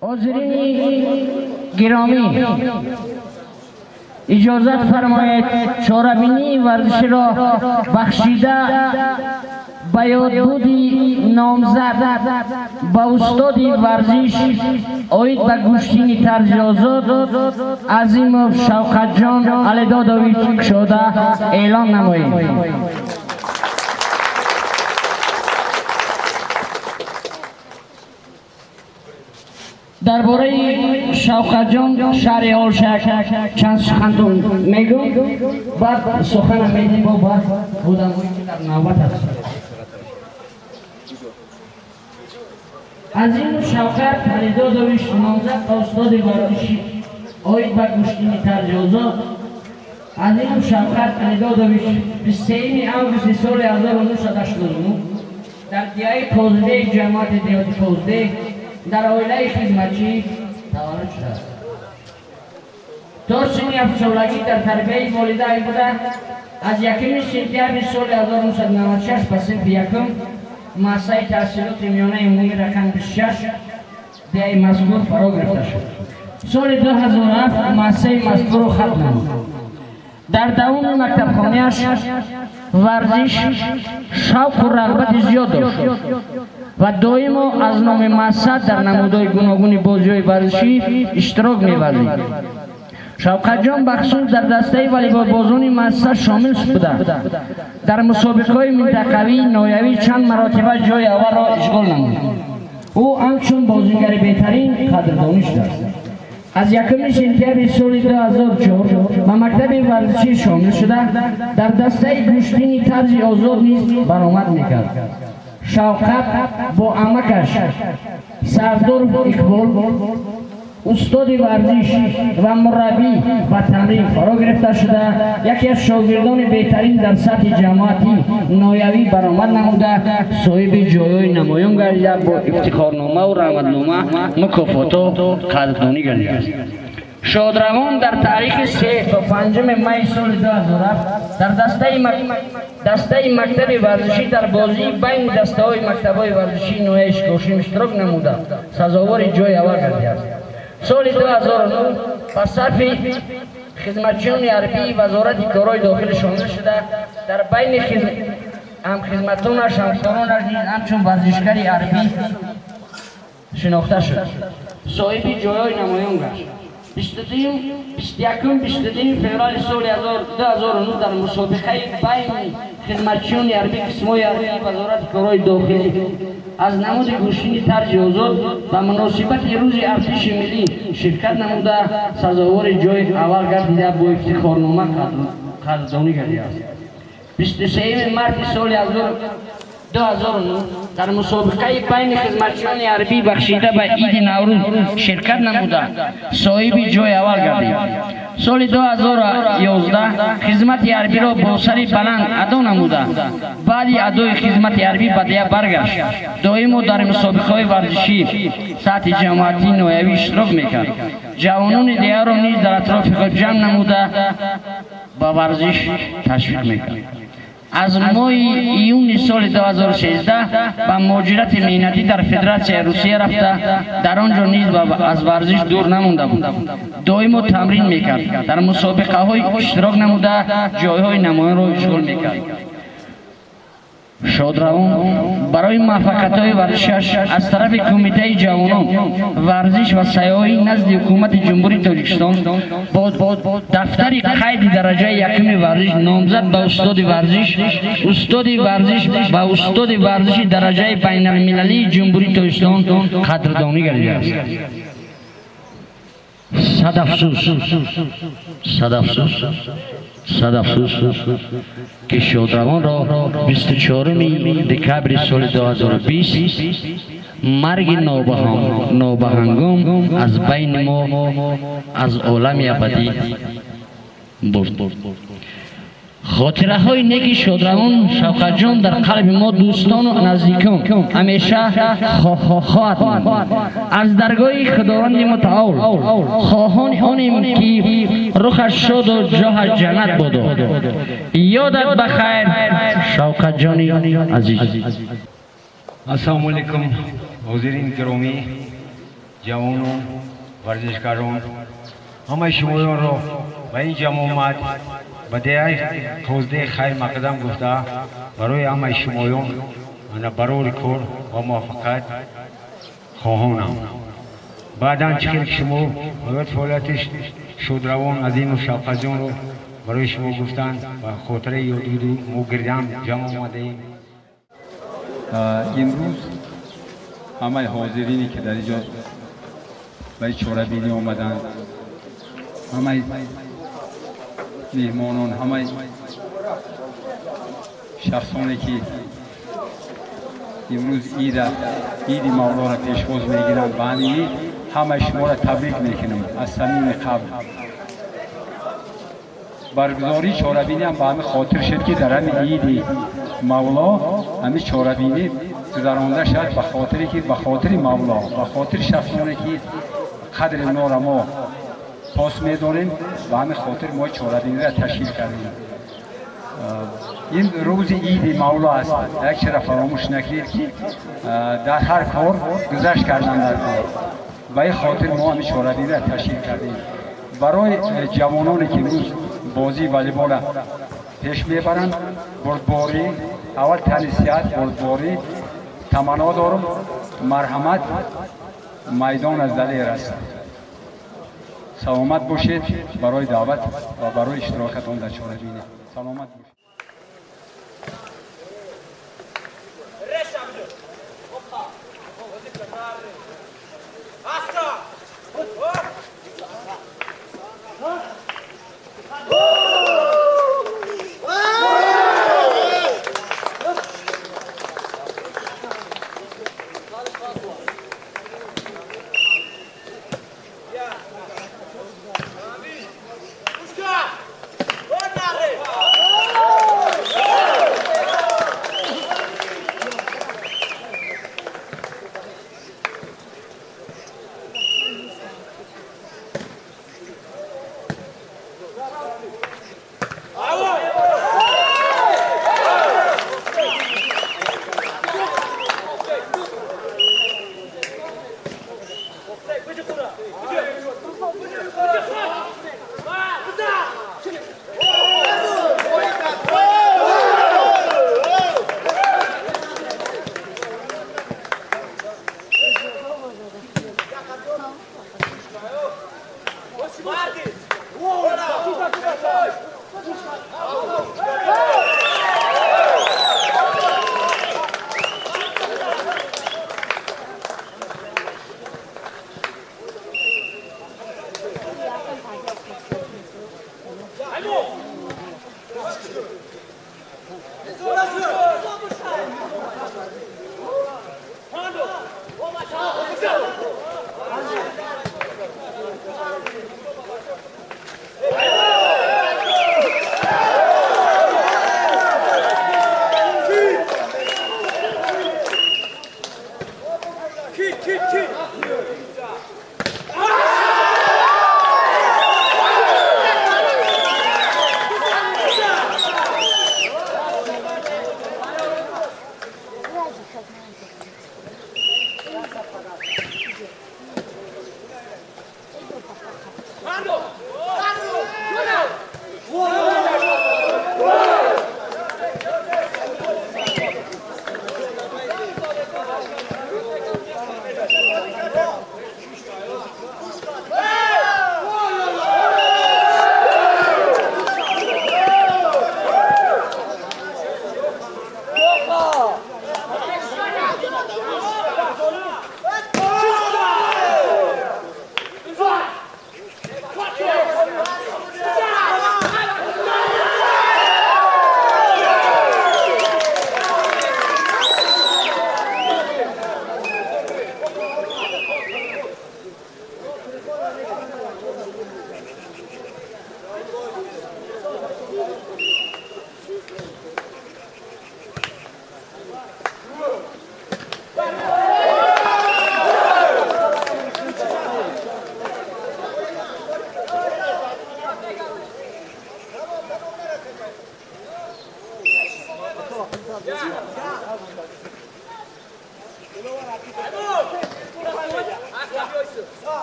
Ҳозирини гиромӣ, иҷозат фармоед, чорабинии варзиширо бахшида ба ёдбуди номзад ба устоди варзиш оид ба гӯштини тарзи озод Азимов Шавқатҷон Алидодович кушода эълон намоем. Дар бораи Шавқатҷон шаҳри Олшак чанд сухантон мегӯм, баъд сухана медиҳем бо ба одамое ки дар навбат ҳастанд. Азимов Шавқат Алидодович, номзад ба устоди варзиши оид ба гӯштини тарзи озод Азимов Шавқат Алидодович 23 августи соли 1989 дар деҳаи Қозидеи ҷамоати деҳоти Қозидеҳ дар оилаи хизматчӣ таваллуд шудааст. То синни ҳафтсолагӣ дар тарбияи волидайн буда, аз 1 сентябри соли 1996 ба синфи якум муассисаи таҳсилоти миёнаи умумӣ рақами 26 деҳаи мазкур фаро гирифта шуд. Соли 2007 муассисаи мазкурро хатм намуд. Дар давоми мактабхонааш варзиш шавқу рағбати зиёд дошт ва доимо аз номи муассиса дар намудҳои гуногуни бозиҳои варзишӣ иштирок меварзид. Шавқатҷон бахусус дар дастаи волейболбозони муассиса шомил буда, дар мусобиқаҳои минтақавӣ, ноҳиявӣ чанд маротиба ҷои аввалро ишғол намуд. Ӯ ҳамчун бозигари беҳтарин қадрдонӣ шудааст. Аз 1 сентябри соли 2004 ба мактаби варзишӣ шомил шуда, дар дастаи гӯштини тарзи озод низ баромад мекард. Шавқат бо амакаш Сардоров Иқбол, устоди варзиш ва мураббӣ, ба тамрин фаро гирифта шуда, яке аз шогирдони беҳтарин дар сатҳи ҷамоатӣ, ноҳиявӣ баромад намуда, соҳиби ҷойҳои намоён гардида, бо ифтихорномаву раҳматнома, мукофотҳо қадрдонӣ гардидааст. Шодравон дар таърихи 3 то 5 майи соли 2007 дар дастаи мактаби варзишӣ дар бозии байни дастаҳои мактабҳои варзишии ноҳияи Ишкошим иштирок намуда, сазовори ҷои аввал гардидааст. Соли 2009 ба сафи хизматчиёни ҳарбии Вазорати корҳои дохилӣ шомил шуда, дар байни ҳамхизматонаш, ҳамкоронаш низ ҳамчун варзишгари ҳарбӣ шинохта шуд, соҳиби ҷойҳои намоён гашт. 21, 22 феврали соли 2009 дар мусобиқаи байни хизматчиёни ҳарбӣ қисмҳои ҳарбии Вазорати корҳои дохилӣ аз намуди гӯштини тарзи озод ба муносибати Рӯзи артиши миллӣ ширкат намуда, сазовори ҷои аввал гардида, бо ифтихорнома қадрдонӣ гардидааст. 23 марти соли 2009 дар мусобиқаи байни хизматчиёни ҳарбӣ бахшида ба Иди Наврӯз ширкат намуда, соҳиби ҷои аввал гардид. Соли 2011 хизмати ҳарбиро бо сари баланд адо намуда, баъди адои хизмати ҳарбӣ ба деҳа баргашт. Доимо дар мусобиқаҳои варзишӣ сатҳи ҷамоатӣ, ноҳиявӣ иштирок мекард. Ҷавонони деҳаро низ дар атрофи худ ҷамъ намуда, ба варзиш ташвиқ мекард. Аз моҳи июни соли 2013 ба муҳоҷирати меҳнатӣ дар Федератсияи Русия рафта, дар он ҷо низ аз варзиш дур намонда буд. Доимо тамрин мекард, дар мусобиқаҳои иштирок намуда, ҷойҳои намоёнро ишғол мекард. Шодравон барои муваффақиятҳои варзишаш аз тарафи Кумитаи ҷавонон, варзиш ва сайёҳӣ назди Ҳукумати Ҷумҳурии Тоҷикистон бо дафтари қайди дараҷаи якуми варзиш, номзад ба устоди варзиш, устоди варзиш ва устоди варзиши дараҷаи байналмилалии Ҷумҳурии Тоҷикистон қадрдонӣ гардидааст. Сад афсӯс, сад афсӯс, сад афсӯс, ки шодравонро 24 декабри соли 2020 марги нобаҳангом аз байни мо, аз олами абадӣ бурд. Хотираҳои неки шодравон Шавқатҷон дар қалби мо, дӯстону наздикон, ҳамеша хоҳад монд. Аз даргоҳи Худованди Мутаол хоҳони онем, ки рухаш шоду ҷоҳаш ҷаннат бодо. Ёдат ба хайр, Шавқатҷони азиз. Ассалому алайкум, ҳозирин гиромӣ. Ҷавонон, варзишгарон, ҳамаи шумоёнро ба ин ҷамъомад ба деҳаи Қозде хайр мақдам гуфта, барои ҳамаи шумоён ана барори кор ва муваффақият хоҳонам. Баъдан чӣ хел шумо бояд фаъолияти шодравон Азимов Шавқатҷонро барои шумо гуфтанд ва хотираи ёдгирӣ мо гирдам ҷамъ омадаем. Имрӯз ҳамаи ҳозирине, ки дар инҷо ба чорабинӣ омаданд, ҳамаи меҳмонон, ҳамаи шахсоне, ки имрӯз иди Мавлоро пешвоз мегиранд, ба ҳамин ид ҳамаи шуморо табрик мекунем аз самими қалб. Баргузории чорабинӣ ҳам ба ҳамин хотир шуд, ки дар ҳамин иди Мавло ҳамин чорабинӣ гузаронда шавад, ба хотире ки ба хотири Мавло, ба хотири шахсоне, ки қадри онҳоро мо пос медорем, ба ҳамин хотир мо чорабиниро ташкил кардем. Ин рӯзи иди Мавло аст. Як чизро фаромӯш накунед, ки дар ҳар кор гузашт кардан дар кор. Ба ин хотир мо ҳамин чорабиниро ташкил кардем. Барои ҷавононе, ки имрӯз бозии волейболро пеш мебаранд, бурдборӣ, аввал тани сиҳат, бурдборӣ таманно дорам. Марҳамат, майдон аз далер аст. Саломат бошед барои даъват ва барои иштирокатон дар чорабинӣ. Саломат бошед.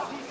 Thank you.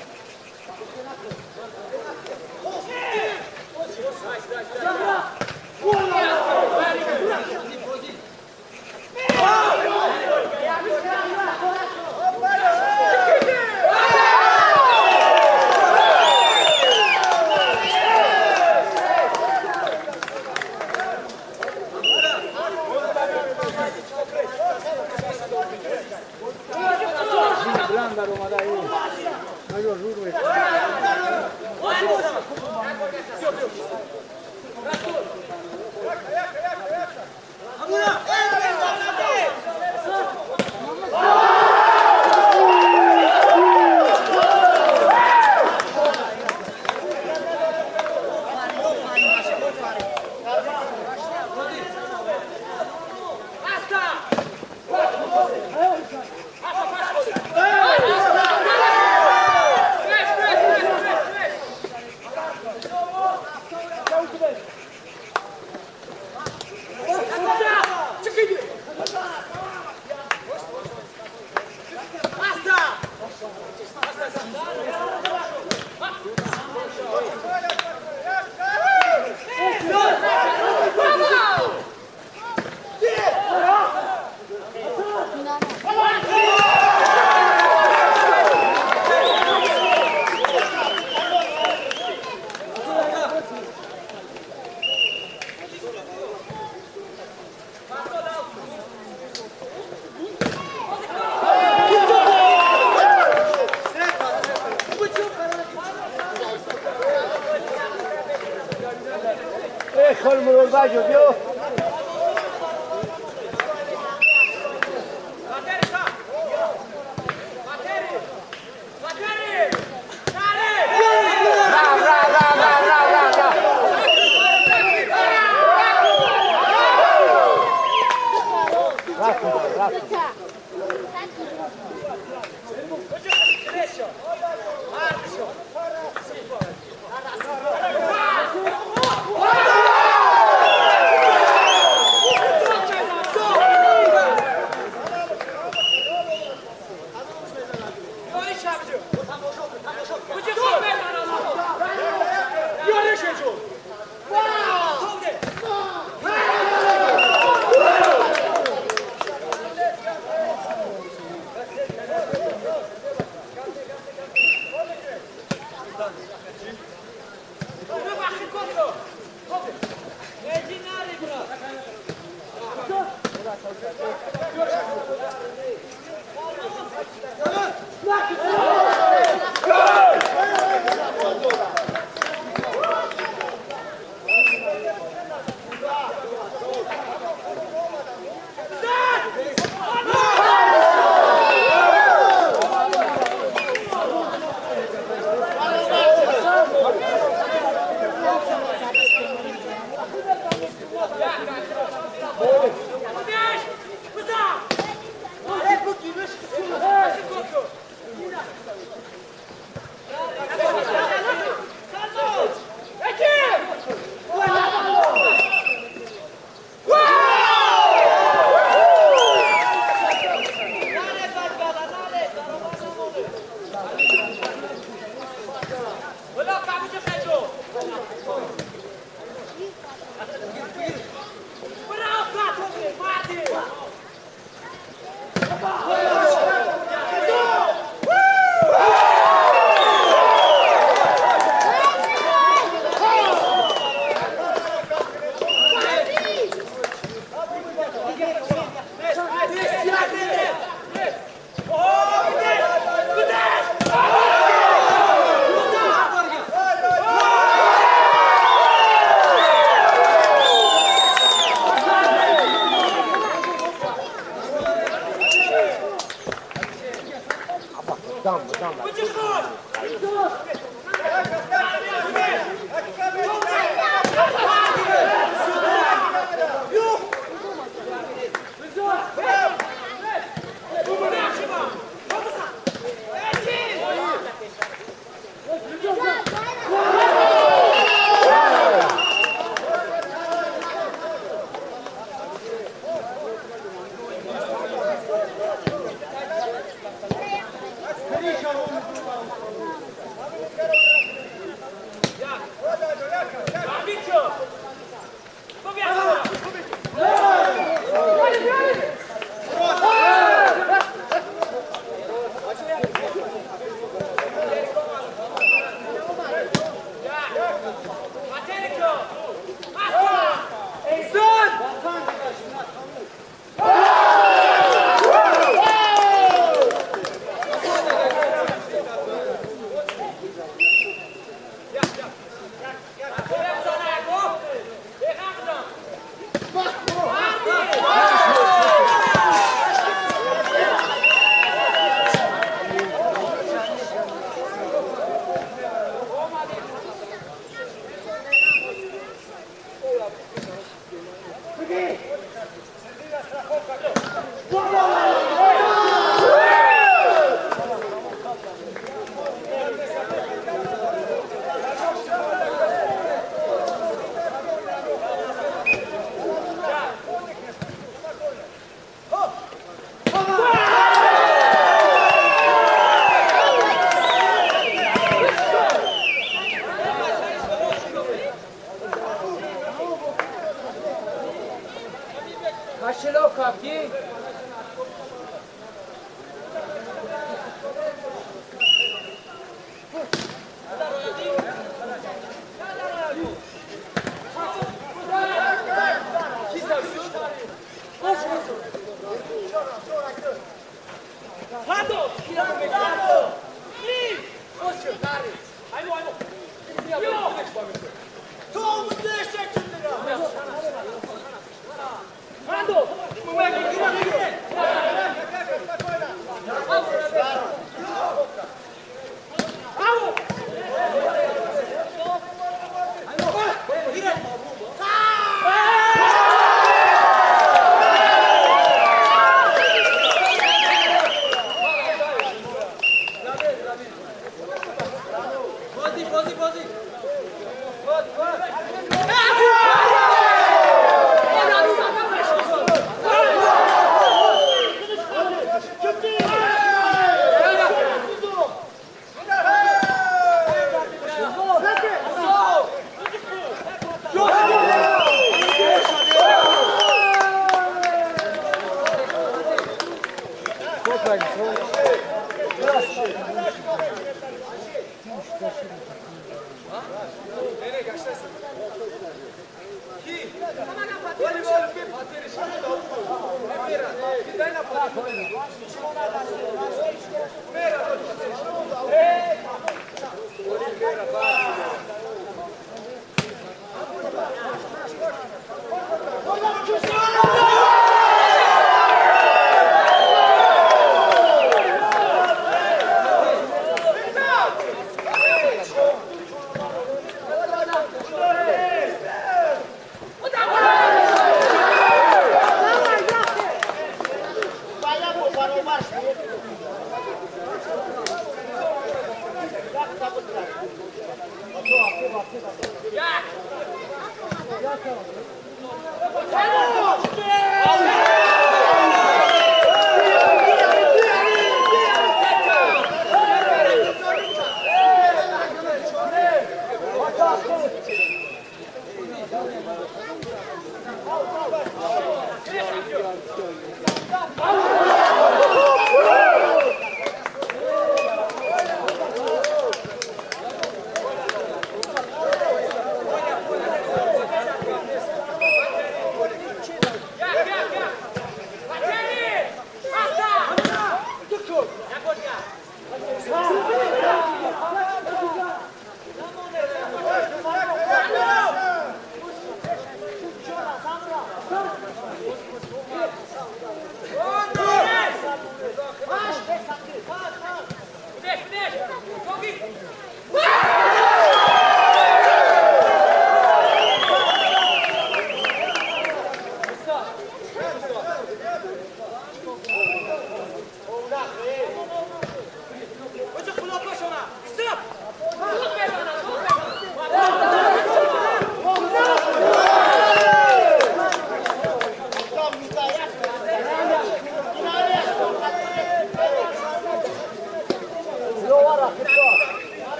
Yeah, yeah, yeah.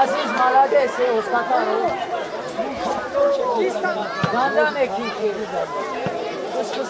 Aziz молодец, устатаро. Ганда мекики. Кус-кус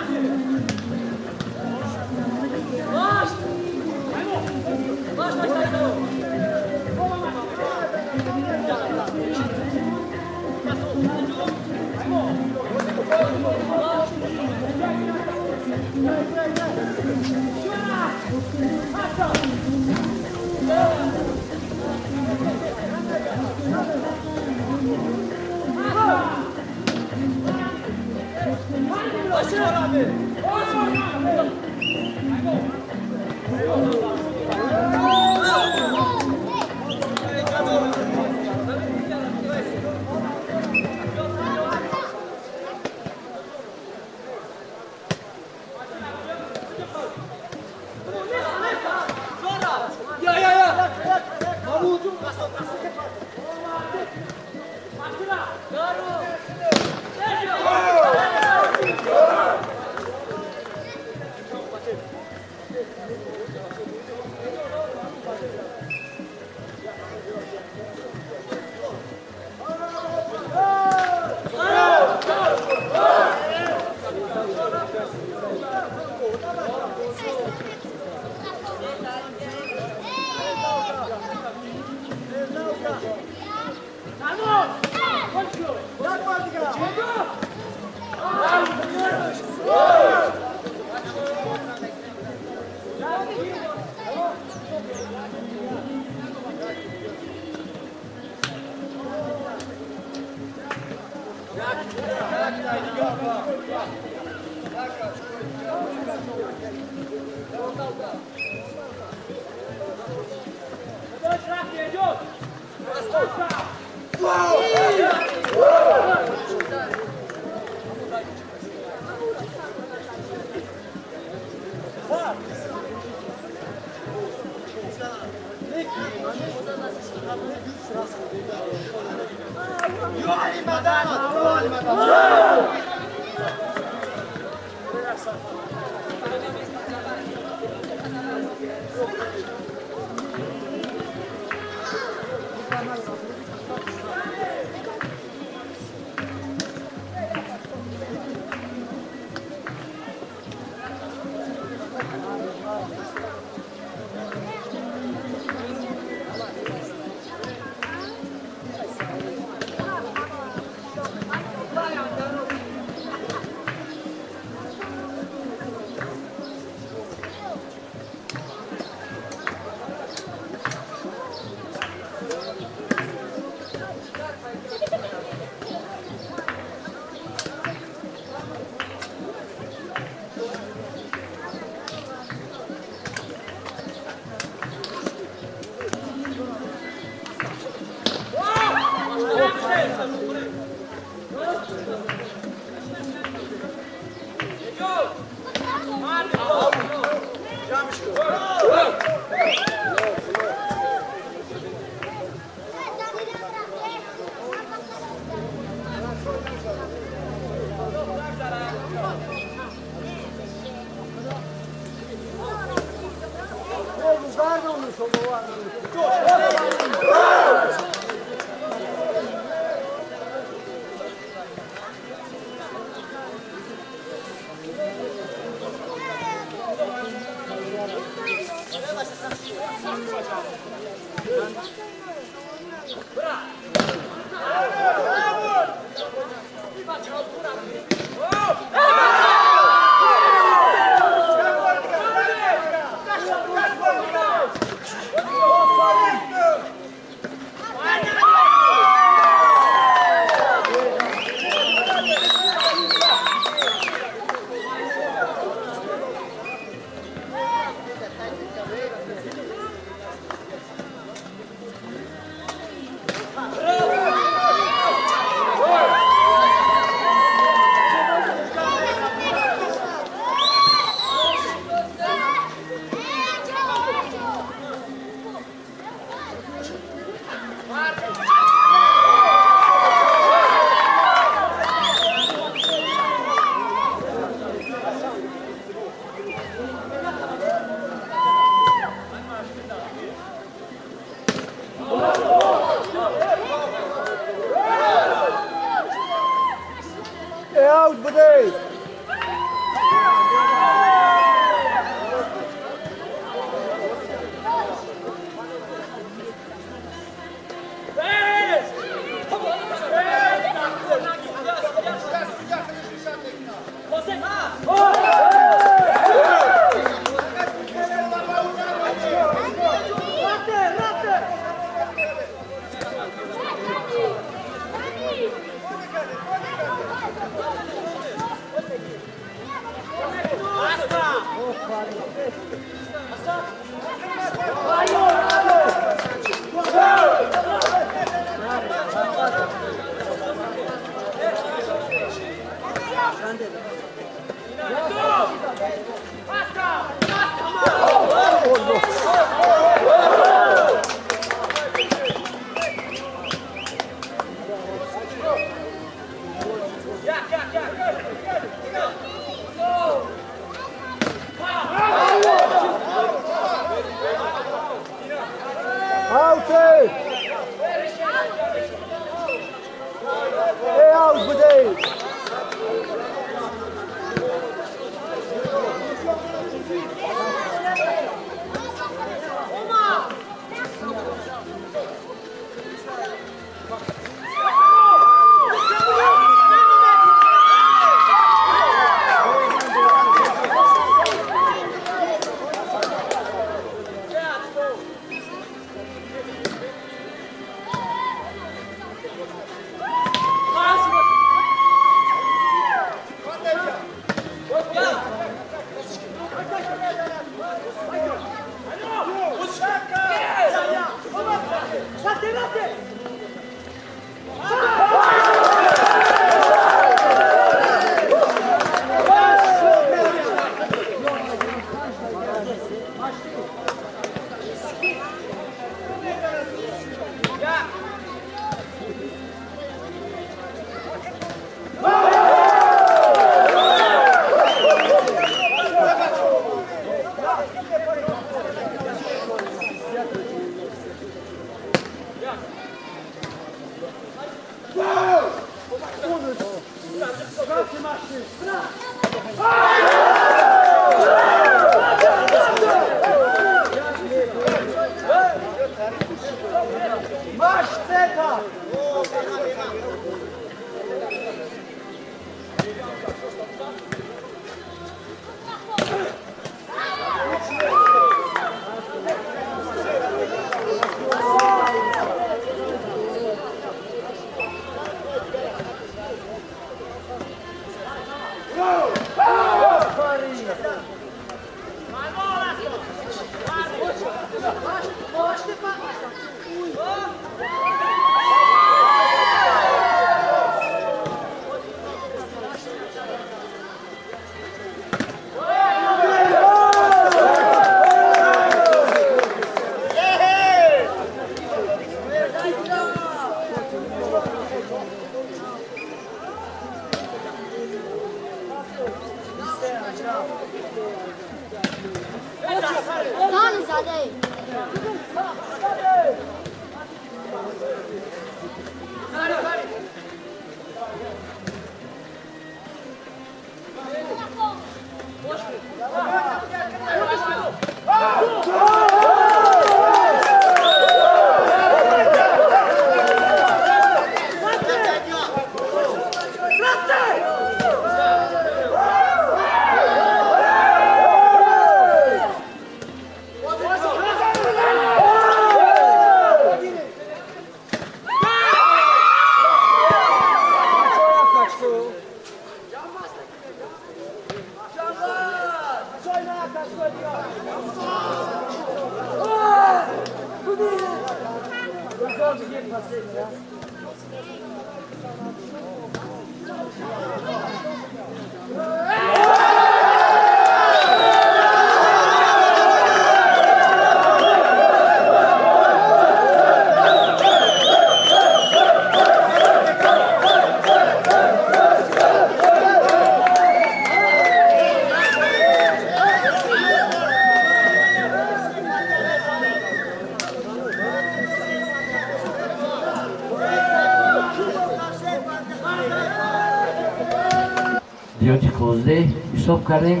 ҳисоб кардем,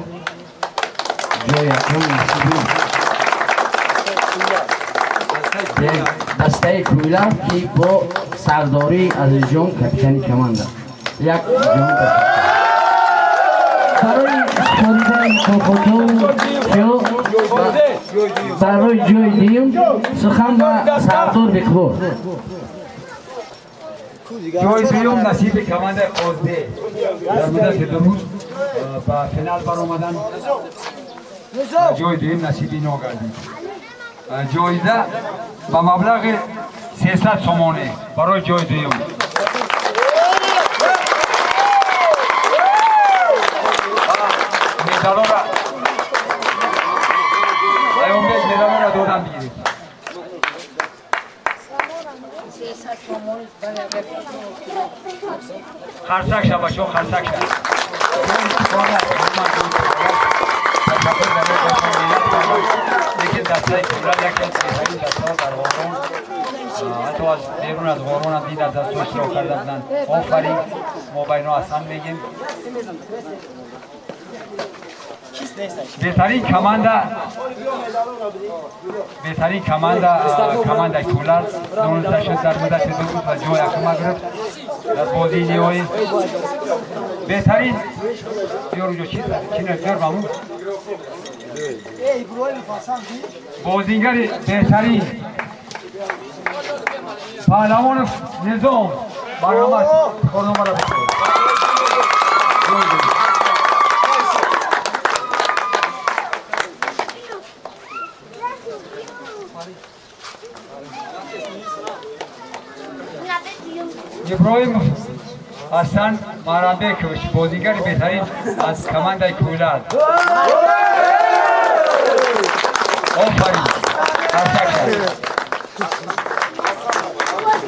ҷои якум насиби дастаи Кӯйлаб, ки бо сардории Азизҷон капитани команда. Як ҷон барои супоридани мукофотҳо барои ҷои дуюм сухан ба сардор Бекбор. Ҷои дуюм насиби командаи Қозде. Дар муддати 2 рӯз ба финал баромадан, ҷои дуюм насиби ино гардид. Ҷоиза ба маблағи 300 сомонӣ барои ҷои дуюм. Медалора Аёнбек медалора додам бигиред. Харсак ша бачо, харсак ша. Лекин дастаи Кӯлаб яке аз беҳтарин дастаҳо дар Ғорон, ҳатто аз берун аз Ғорон ҳам ин дар дастҳо иштирок карда буданд. Офарин, мо ба ино ҳасан мегем. Беҳтарин команда командаи Кӯлаб дониста шуд дар муддати 2 рӯз ва ҷои якума гирифт дар бозии ниҳоӣ. Беҳтарин биёр, чиз биёр, мамун. Бозингари беҳтарин Паҳлавонов Низом, марҳамат, корномаро бикунед. Иброҳимов Ҳасан Маҳрамбекович, бозигари беҳтарин аз командаи Кӯлаб. Офарин, харсак ша.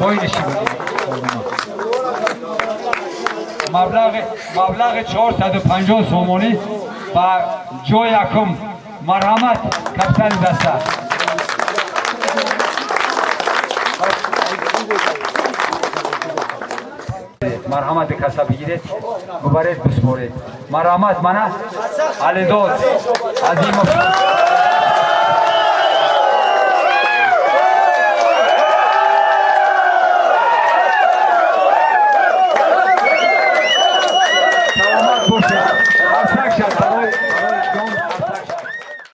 Поини ши маблағи 450 сомонӣ ба ҷои якум. Марҳамат, капитани даста. Марҳамат, каса бигиред, бубаред, биспоред. Марҳамат, мана Алидод Азимов.